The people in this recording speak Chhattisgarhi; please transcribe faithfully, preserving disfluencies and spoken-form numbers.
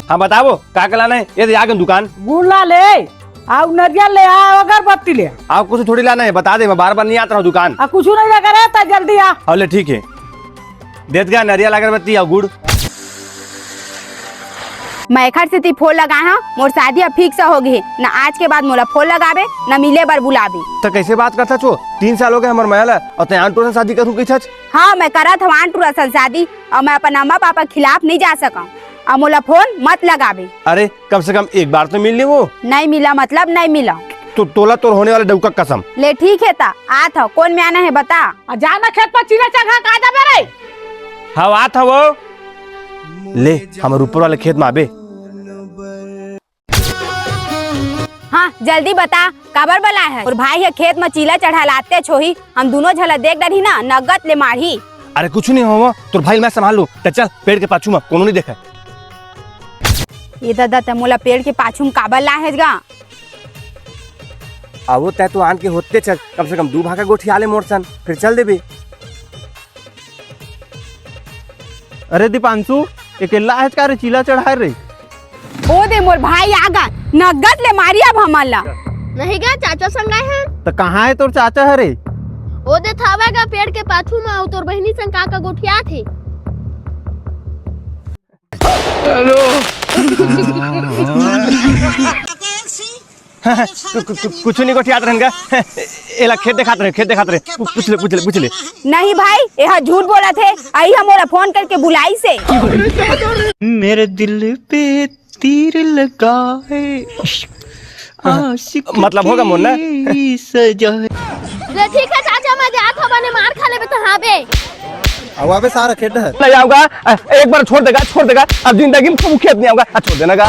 हाँ बताबो, का का लाना हे? ये दे आ गे दुकान। गुड़ ला ले, अउ नरियल ले आ, अगरबत्ती ले आ। अउ कुछ थोड़ी लाना हे, बता दे, मैं बार बार नहीं आता रहूँ दुकान। आ कुछ नहीं लगा रहे, त जल्दी आ। हाँ ले ठीक हे, देत गा नरियल अगरबत्ती अउ गुड़। मैं एखर सेती फोन लगाए हंव, मोर शादी अब फिक्स हो गे हे। न आज के बाद मोला फोन लगाबे, न मिले बर बुलाबे। त कैसे बात करथच वो? तीन साल हो गे हमर मया ला, अउ तैं आन टूरा संग शादी करहूं कहिथच। हाँ, मैं करत हंव आन टूरा संग शादी, अउ मैं अपन अम्मा पापा के खिलाफ नहीं जा सकंव। अउ मोला फोन मत लगाबे। अरे, कम से कम एक बार तो मिल ले वो। नहीं मिला मतलब नहीं मिला। तो तोला तोर होने वाले डउका कसम। ले ठीक हे त, आत हंव, कोन मेर आना हे बता। आ जाना खेत पर चीला चघा का जाबे रे। हाँ, आत हंव वो। ले, हमर ऊपर वाले खेत में आबे। हाँ, जल्दी बता, काबर बलाए हस? मोर भाई ह खेत म चीला चढ़ा लाते छोही, हम दूनों झन ला देख डरही ना, नगत ले मारही। अरे कुछ नहीं होवय, तोर भाई ल मैं संभाल लूं। त चल, पेड़ के पाछू म कोनो नहीं देखय। ए ददा, तैं मोला पेड़ के पाछू म काबर लाए हस गा? अवो तैं तो आन के होते चल, कम से कम दू भाखा गोठिया ले मोर सन, फिर चल देबे। अरे दीपांशु, अकेल्ला हस का रे, चीला चढ़ाए रे? ओ दे मोर भाई आगे, नगत ले मारही अब हमन ला। नहीं गा, चाचा संग आए हन। त कहाँ हे तोर चाचा हरे? ओ दे थावा गा पेड़ के पाछू म, अउ तोर बहिनी संग का का गोठियात हे। कु-, कु-, कुछ नहीं गोठियात रहेन गा। एला खेत देखात रहे, खेत देखात रहे। पु-, पूछ ले, पूछ ले, पूछ ले। नहीं भाई, एहा झूठ बोलत हे। अई ह मोला फोन करके बुलाइस हे। मेरे दिल पे तीर लगा है, आशिक मतलब होगा मोर ना। की सजा है। ले ठीक हे चाचा, मैं जात हंव, बने मार खा लेबे त हाँ बे। अउ अबे सारा खेत डहर। नहीं आऊंगा, अ, एक बार छोड़ देगा, छोड़ देगा, अब जिंदगी में कभू खेत नहीं आऊंगा, अ, छोड़ देना गा।